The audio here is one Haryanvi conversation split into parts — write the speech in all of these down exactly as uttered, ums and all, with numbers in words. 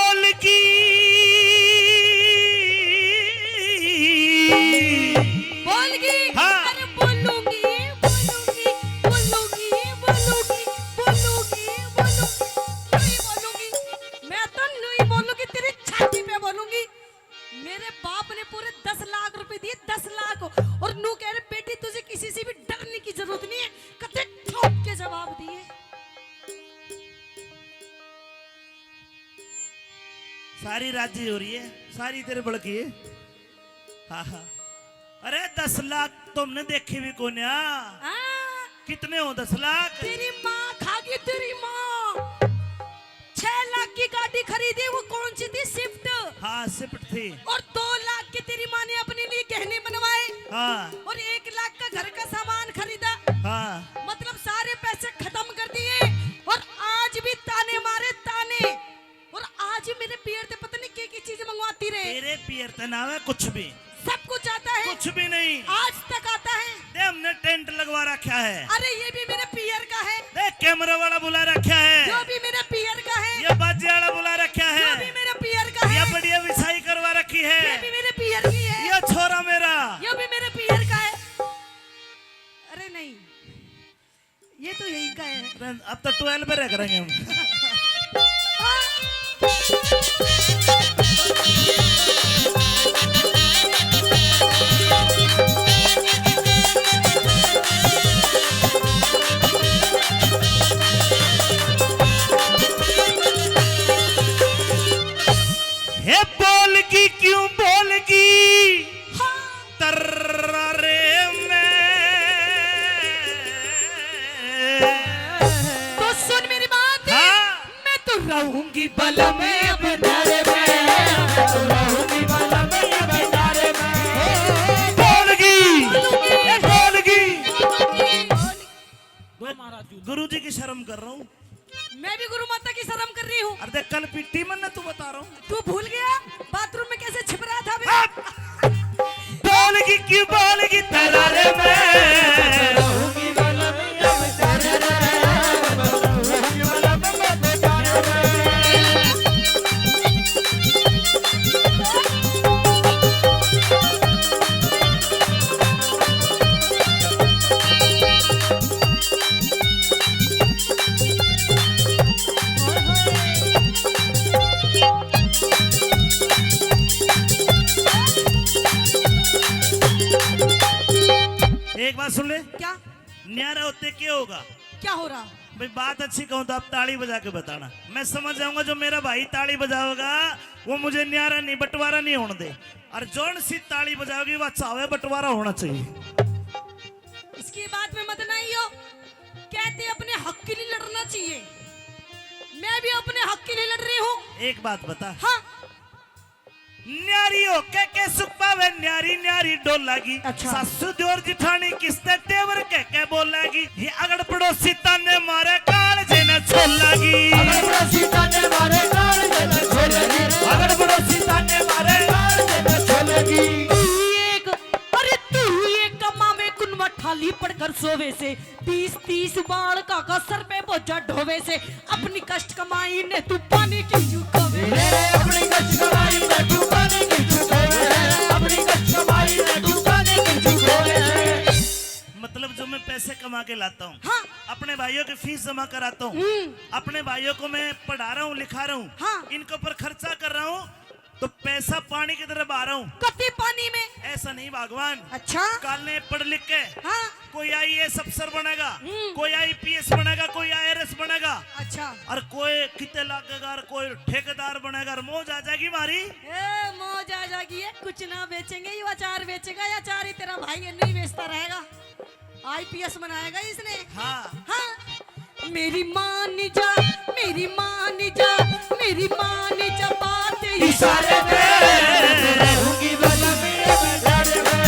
बोलगी। बोलगी? हाँ। अरे बोलूंगी, बोलूंगी, बोलूंगी, बोलूंगी, बोलूंगी, बोलूंगी, बोलूंगी। यूं ही बोलूंगी। मैं तो यूं ही बोलूंगी, तेरी छाती पे बोलूंगी। मेरे बाप ने पूरे दस लाख रुपए दिए, दस लाख। और नू कह रहे, "बेटी, तुझे किसी से भी डरने की जरूरत नहीं है।" कते ठोक के जवाब दिए। सारी राजी हो रही है, सारी तेरे बड़की है। हाँ, हाँ। अरे, दस लाख तो हमने देखे भी कोन्या। हाँ। कितने हो दस लाख? तेरी माँ खा गई, तेरी माँ। छह लाख की गाड़ी खरीदी, वो कौन सी थी? स्विफ्ट। हाँ, स्विफ्ट थी। और दो लाख के तेरी माँ ने अपने लिए गहने बनवाए। हाँ। और एक लाख का घर का सामान खरीदा। हाँ। मतलब सारे पैसे खत्म कर दिए और आज भी ताने मारे, ताने। और आज ही मेरे पियर ते पता नहीं के की चीज मंगवाती रहे। तेरे पियर ते ना आवे कुछ भी। सब कुछ आता है। कुछ भी नहीं। आज तक आता है। दे, हमने टेंट लगवा रखा है। अरे, ये भी मेरे पियर का है। दे, कैमरा वाला बुला रखा है। यो भी मेरे पियर का है। ये बाजे वाला बुला रखा है। यो भी मेरे पियर का है। ये बढ़िया विछाई करवा रखी है। ये भी मेरे पियर की है। ये छोरा मेरा। यो भी मेरे पियर का है। अरे नहीं, ये तो यही का है। अब तो ट्वेल्व पे रह करेंगे हम। हे बोलगी, क्यों बोलगी? हाँ। तर्रा रे मैं। तो सुन मेरी बात। हाँ। मैं तो रहूंगी बलम अब डर में, मैं तो रहूंगी बलम अब डर में। बोलगी, बोलगी। ए, बोलगी। महाराज जी। गुरु जी की शर्म कर रहा हूँ। मैं भी गुरु माता की शर्म कर रही हूँ। अरे देख, कल पिट्टी मन ने तू बता रहा हूँ। तू भूल गया बाथरूम में कैसे छिप रहा था अभी? हाँ। बोलगी, क्यों बोलगी तर्रा रे मैं। एक बात सुन ले। क्या? न्यारा होते क्या होगा? क्या हो रहा? भाई, बात अच्छी कहूँ तो आप ताली बजा के बताना। मैं समझ जाऊंगा, जो मेरा भाई ताली बजावेगा, वो मुझे न्यारा नहीं, बंटवारा नहीं होने दे। और जौन सी ताली बजावेगी, वो अच्छा होवे, बंटवारा होना चाहिए। इसकी बात में मत ना आइयो। कहते अपने हक के लिए लड़ना चाहिए। मैं भी अपने हक के लिए लड़ रही हूँ। एक बात बता। हाँ। न्यारी हो के के सुख पावे, न्यारी न्यारी डोलागी। अच्छा। सासू दियोर जिठानी किसते तेवर के के बोलागी। ये अगड़ पड़ोसी ताने मारे, कालजे ने छोलागी। अगड़ पड़ोसी ताने मारे, कालजे ने छोलागी। अगड़ पड़ोसी ताने मारे, कालजे ने छोलागी। तू एक, अरे तू एक कमावे, कुनवा ठाली पड़कर सोवे से। तीस तीस बालका का सर पे बोझा ढोवे से, अपनी कष्ट कमाई ने तू पानी की चुकावे। रे, अपनी कष्ट कमाई ने तू पानी की चुकावे। अपनी कष्ट कमाई ने तू पानी की चुकावे। मतलब, जो मैं पैसे कमा के लाता हूँ, हाँ। अपने भाइयों की फीस जमा कराता हूँ, हम्म। अपने भाइयों को मैं पढ़ा रहा हूँ, लिखा रहा हूँ, हाँ। इनके ऊपर खर्चा कर रहा हूँ, तो पैसा पानी की तरह बहा रहा हूँ। कति पानी में? ऐसा नहीं भगवान। अच्छा। कल ने पढ़ लिख के, हाँ। कोई आईएएस अफसर बनेगा, हम्म। कोई आईपीएस बनेगा, कोई आईआरएस बनेगा। अच्छा। और कोई किते लागेगा, और कोई ठेकेदार बनेगा, और मौज आ जाएगी मारी। ए, मौज आ जाएगी। ये कुछ ना बेचेंगे, ये अचार बेचेगा, ये अचार ही तेरा भाई ये नहीं बेचता रहेगा। आईपीएस बनाएगा इसने। हाँ। हाँ। मेरी मान जा, मेरी मान जा, मेरी मान जा बात इशारे पे। रहूंगी बलम में, रहूंगी बलम में।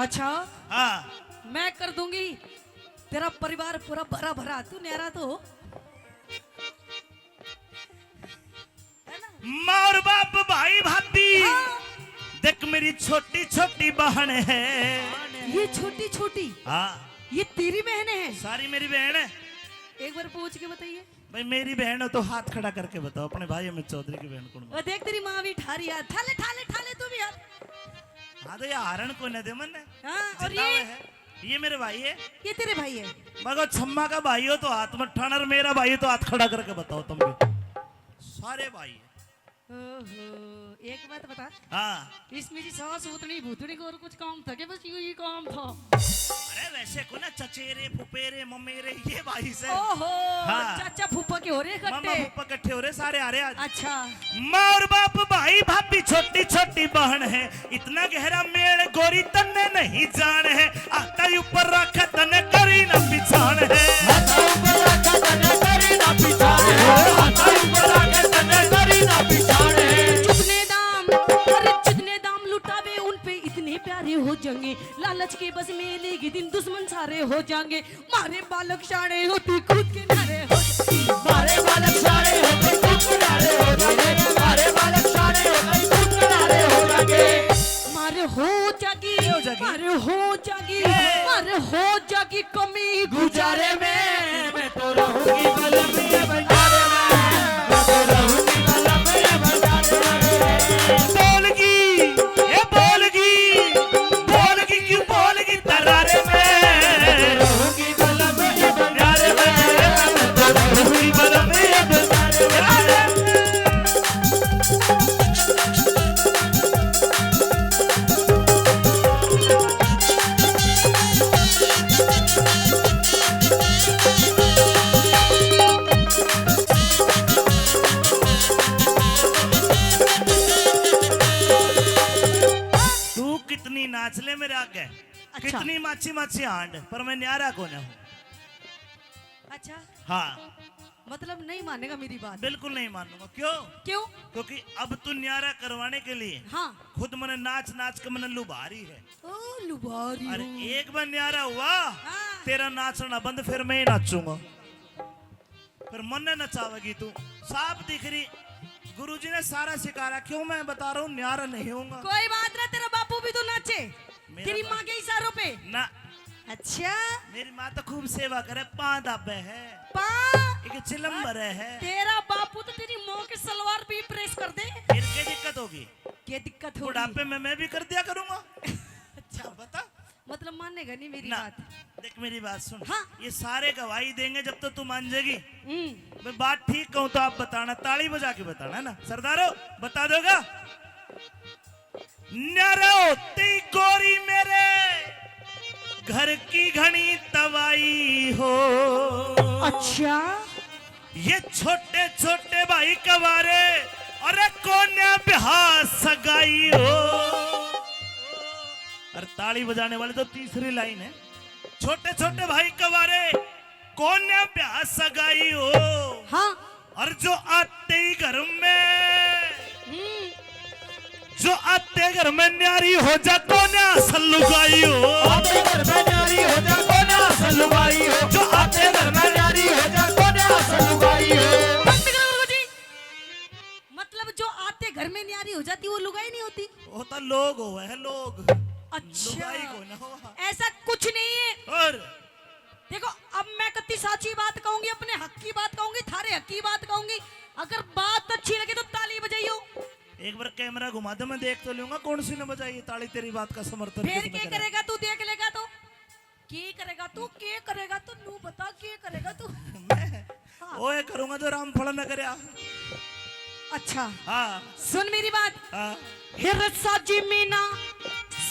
अच्छा, हाँ। मैं कर दूंगी तेरा परिवार पूरा भरा भरा, तू न्यारा तो हो। है ना? माँ और बाप, भाई भाभी, हाँ। देख, मेरी छोटी छोटी बहन है। ये छोटी छोटी? हाँ। ये तेरी बहन है? सारी मेरी बहन है। एक बार पूछ के बताइए। भाई, मेरी बहन हो तो हाथ खड़ा करके बताओ, अपने भाई अमित चौधरी की बहन कौन? वो देख, तेरी माँ भी ठारी है। ठाले, ठाले, ठाले तू भी यार। हाँ, तो ये हारण को न दे मन। हाँ, और जितना ये? वो है, ये मेरे भाई है। ये तेरे भाई है? मगर छम्मा का भाई हो तो हाथ मत ठाना, और मेरा भाई हो तो हाथ खड़ा करके बताओ तुम भी। सारे भाई है। ओहो, एक बात बता। हाँ। इसमें जी सास उतनी भूतनी को और कुछ काम था क्या? बस यही काम था। अरे, वैसे को ना, चचेरे, फुफेरे, ममेरे, ये भाई से। ओहो, हाँ। चाचा फूफा के हो रहे मामा इकट्ठे। फूफा इकट्ठे हो रहे, सारे आ रहे आज। अच्छा। माँ और बाप, भाई भाभी, छोटी छोटी बहन है, इतना गहरा मेल गोरी तन्ने नहीं जान है। आता ऊपर रख तन्ने करी ना पिछाण है। आता ऊपर रख तन्ने करी ना पिछाण है। आता ऊपर रख तन्ने करी ना पिछाण है। जितने दाम, अरे जितने दाम लुटावे उन पे इतने प्यारे हो जाएंगे। लालच के बस में एक दिन दुश्मन सारे हो जाएंगे। मारे बालक शाणे हो तू खुद किनारे हो। मारे बालक शाणे हो तू खुद किनारे हो जाएंगे। मारे बालक शाणे हो तू खुद किनारे हो जाएंगे। मारे हो जागी, हो जागी। मारे हो जागी, ए। मारे हो जागी कमी गुजारे में। मैं तो रहूंगी बलम ये भंडारे में। मैं तो रहूंगी बलम ये भंडारे में। बोलगी, ए बोलगी, बोलगी क्यों बोलगी तरारे में। मैं तो रहूंगी बलम ये भंडारे में। मैं तो रहूंगी बलम ये भंडारे में। तू कितनी नाच ले मेरे आगे, अच्छा। कितनी माची माची हांड, पर मैं न्यारा कोन्या हूँ। अच्छा। हाँ। मतलब नहीं मानेगा मेरी बात? बिल्कुल नहीं मानूंगा। क्यों? क्यों? क्योंकि अब तू न्यारा करवाने के लिए हाँ। खुद मने नाच नाच के मने लुभा रही है। ओ, लुभा रही अरे हूँ। एक बार न्यारा हुआ, हाँ। तेरा नाचना बंद, फिर मैं ही नाचूंगा। फिर मन्ने नचावेगी तू। साफ दिख रही, गुरुजी ने सारा सिखा रहा। क्यों, मैं बता रहा हूँ, न्यारा नहीं होऊंगा। कोई बात ना, तेरा बापू भी तो नाचे, मेरा तेरी बा- माँ के इशारों पे। ना। अच्छा। मेरी माँ तो खूब सेवा करे, पाँ दाबे है। पाँ? एक चिलम भरे है। तेरा बापू तो तेरी माँ के सलवार भी प्रेस कर दे। फिर क्या दिक्कत होगी? क्या दिक्कत होगी? बुढ़ापे में मैं भी कर दिया करूंगा। अच्छा। बता। मतलब मानेगा नहीं मेरी ना। बात? देख मेरी बात सुन। हाँ। ये सारे गवाही देंगे जब तो तू मान जाएगी। हम्म। मैं बात ठीक कहूँ तो आप बताना, ताली बजा के बताना, है ना सरदारो? बता दोगा? न्यारा होती गोरी मेरे घर की घणी तवाई हो। अच्छा। ये छोटे छोटे भाई कवारे, अरे कोन्या ब्याह सगाई हो। और ताली बजाने वाले तो तीसरी लाइन है, छोटे छोटे भाई कवारे, कोन्या ब्याह सगाई हो। हाँ। और जो आते ही घर में, हम्म। जो आते घर में न्यारी हो जा, कोन्या असल लुगाई हो। आते घर में न्यारी हो जा, कोन्या असल लुगाई हो। जो आते घर में न्यारी हो जा, कोन्या असल लुगाई हो। बंद करो गुरुजी। मतलब जो आते घर में न्यारी हो जाती, वो लुगाई नहीं होती? वो तो लोग हो है, लोग। अच्छा। लुगाई को ना हो। ऐसा कुछ नहीं है। और? देखो, अब मैं कत्ती साची बात कहूंगी, अपने हक की बात कहूंगी, थारे हक की बात कहूंगी। अगर बात अच्छी लगे तो ताली बजाइयो। एक बार कैमरा घुमा दे, मैं देख तो लूंगा कौन सी ने बजाई ये ताली तेरी बात का समर्थन फिर किसने क्या करा। करेगा तू, देख लेगा तो। के करेगा तू, के करेगा तू, नू बता, के करेगा तू? मैं? हाँ। ओए करूंगा जो रामफल न करया। अच्छा। हाँ। सुन मेरी बात। हाँ। हिर साजे में ना,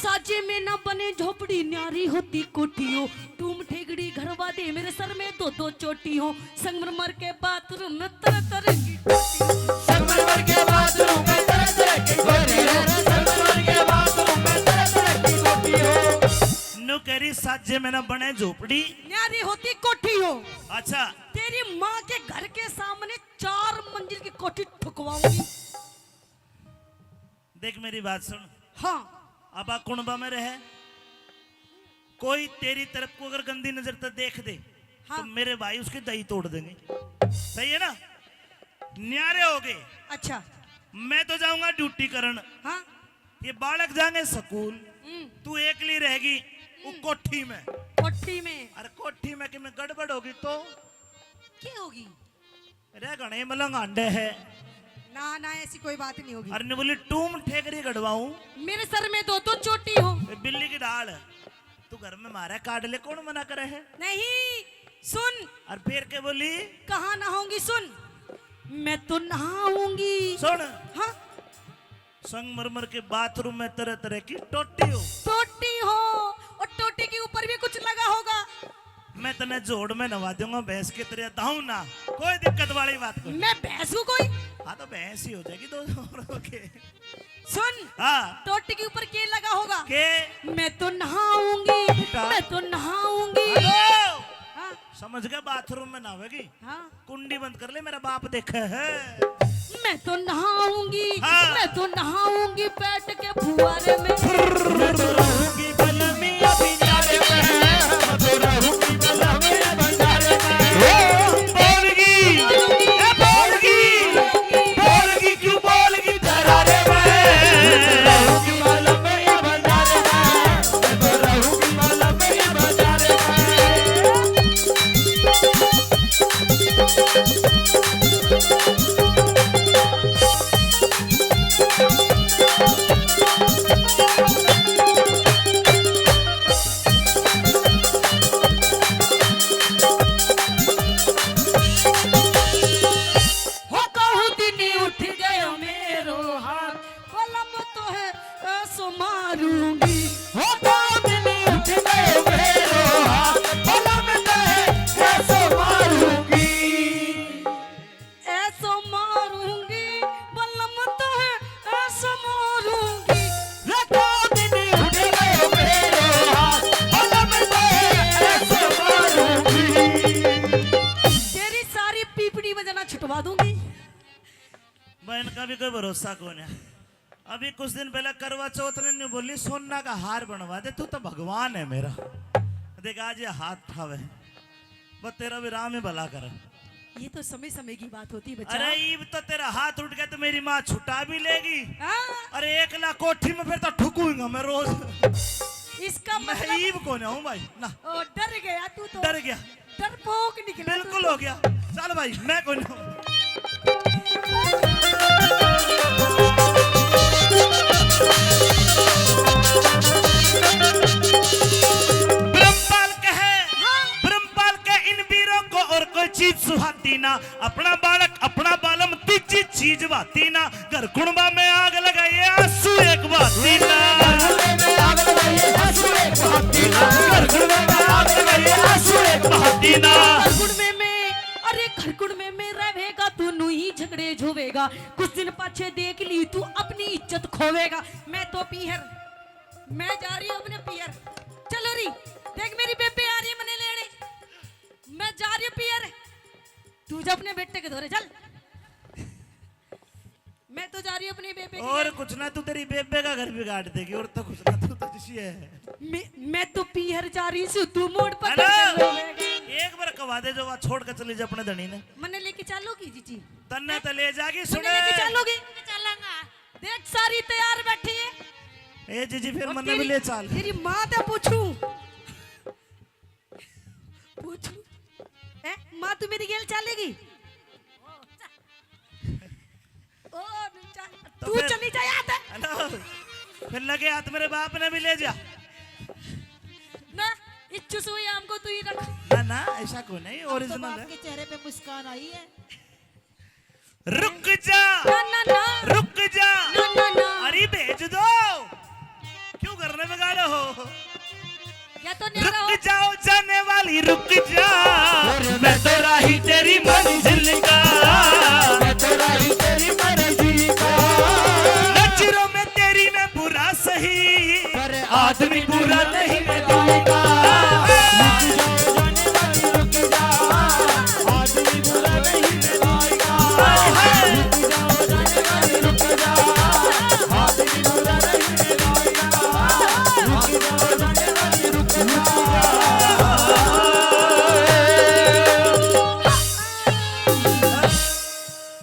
साजे में ना बने झोपड़ी, न्यारी होती कोठी हो। टूम ठेगड़ी घरवा दे, मेरे सर में दो दो चोटी हो। संगमरमर के बाथरूम में तरह तरह की टोटी हो। संगमरमर के बाथरूम में तरह तरह की टोटी हो। संगमरमर के बाथरूम में तरह तरह की टोटी हो। न्यू कह रही, साजे में ना बने झोपड़ी। न्यारी होती कोठी हो। अच्छा। तेरी माँ के घर के सामने चार मंजिल की कोठी ठुकवाऊंगी। देख मेरी बात सुन। हाँ। अब आ कुणबा में रहे, कोई तेरी तरफ को अगर गंदी नजर तो देख दे, हाँ। तो मेरे भाई उसकी दही तोड़ देंगे। सही है ना? न्यारे हो गए। अच्छा। मैं तो जाऊंगा ड्यूटी करन। हाँ। ये बालक जाएंगे स्कूल, हम्म। तू एकली रहेगी वो हम्म। कोठी में। कोठी में। अरे कोठी में कि मैं गड़बड़ होगी तो? क्या होगी? अरे घणे मलंग हांडे है। ना ना, ऐसी कोई बात नहीं होगी। अरे ने बोली टूम ठेकरी गड़वाऊं। मेरे सर में दो दो चोटी हो। ए, बिल्ली की डाल। तू घर में मारे काट ले, कौन मना करे है? नहीं, सुन। और फिर के बोली? कहाँ नहाऊंगी सुन। मैं तो नहाऊंगी। सुन। हाँ। संगमरमर के बाथरूम में तरह तरह की टोटी हो। टोटी हो। और टोटी के ऊपर भी कुछ लगा होगा। मैं तने जोड़ में नवा दूंगा, भैंस की तरह दाऊं ना, कोई दिक्कत वाली बात कोई। मैं भैंस हूँ कोई? हाँ, तो भैंस ही हो जाएगी दो और के। सुन, हाँ। टोटी के ऊपर के लगा होगा? के? मैं तो नहाऊंगी, बेटा। मैं तो नहाऊंगी। हेलो। हाँ। समझ गया, बाथरूम में नहावेगी। हाँ। कुंडी बंद कर ले, मेरा बाप देखे है। मैं तो नहाऊंगी, हाँ। मैं तो नहाऊंगी बैठ के फुहारे में। मैं तो रहूंगी बलमिया भंडारे में, मैं तो रहूंगी बलमिया भंडारे में। ओ, बोलगी, ए, बोलगी, बोलगी, क्यों बोलगी डरारे में? मैं तो रहूंगी बलमिया भंडारे में, मैं तो रहूंगी बलमिया भंडारे में। हो कहूँ दिन उठ गयो मेरो हाथ, बलम तो है ऐसो मारूंगी। हो कहूँ दिन उठ गयो मेरो हाथ, बलम तो है ऐसो मारूंगी। ऐसो मारूंगी, बलम तो है ऐसो मारूंगी। देखो दिन उठ गयो मेरो हाथ, बलम तो है ऐसो मारूंगी। तेरी सारी पीपड़ी में जना छुटवा दूंगी। बहन का भी कोई भरोसा कौन है। अभी कुछ दिन पहले करवा चौथ ने न्यू बोली, "सोना का हार बनवा दे, तू तो भगवान है मेरा।" देख, आज ये हाथ ठावे, बस तेरा भी राम ही भला करे। ये तो समय समय की बात होती है, बच्चा। अरे, ईब तो तेरा हाथ उठ गया तो मेरी माँ छुटा भी लेगी। हाँ। अरे, एकला कोठी में फिर तो ठुकूंगा मैं रोज। इसका मैं मतलब ईब कौन हूँ भाई ना। ओ, डर गया तू तो। डर गया। डरपोक निकला तू। बिल्कुल हो गया। चल भाई, मैं कौन हूँ? ब्रह्मपाल कहे, हाँ। ब्रह्मपाल के इन वीरों को और कोई चीज सुहाती ना, अपना बालक, अपना बालम, तीजी चीज भाती ना। घर कुणबा में आग लगाइए, आंसू एक बहाती ना। घर कुणबे में आग लगाइए, आंसू एक बहाती ना। घर कुणबे में आग लगाइए, आंसू एक बहाती ना। घर कुणबे में, अरे घर कुणबे में रहेगा तू, नू ही झगड़े झोवेगा। कुछ दिन पाछे देख ली तू, अपनी इज्जत खोवेगा। मैं तो पीहर, मैं जा रही हूँ अपने पीहर। चलो री, देख मेरी बेबे आ रही है मने लेने। मैं जा रही हूँ पीहर, तू जा अपने बेटे के धोरे, चल। मैं तो जा रही हूँ अपनी बेबे के और घर। कुछ ना, तू तेरी बेबे का घर बिगाड़ देगी, और तो कुछ ना, तू तो जिसी है। मैं, मैं तो पीहर जा रही हूँ, तू मोड़ पर हेलो। एक बार कवा दे जो वहाँ छोड़ के चली जा अपने धनी ने। मन्ने लेके चलोगी जीजी? तन्ने तो ले जागी, मन्ने सुने। लेके चलोगी? चलांगा। देख सारी तैयार बैठी है। ए जीजी, फिर और मन्ने भी तेरी, ले चाल। तेरी माँ ते पूछूं। पूछू। ए, माँ, तू मेरी गेल चालेगी? ओ, चा-, ओ, चा-, तो तू फिर चली जा यहाँ से। हेलो, फिर लगे हाथ मेरे बाप ने भी ले जा। ना, इच्छू सुई आम को तू ही रख। ना, ना, ऐसा कोई नहीं, अब तो original बाप है। के चेहरे पे मुस्कान आई है। रुक जा, ना, ना, ना। रुक जा। ना, ना, ना। अरे भेज दो। क्यों घर में बिगाड़े हो? या तो न्यारा हो। रुक जाओ जाने वाली, रुक जा। और मैं तो राही तेरी मंजिल का। मैं तो राही तेरी मंजिल का। नजरों में तेरी मैं बुरा सही, पर आदमी बुरा नहीं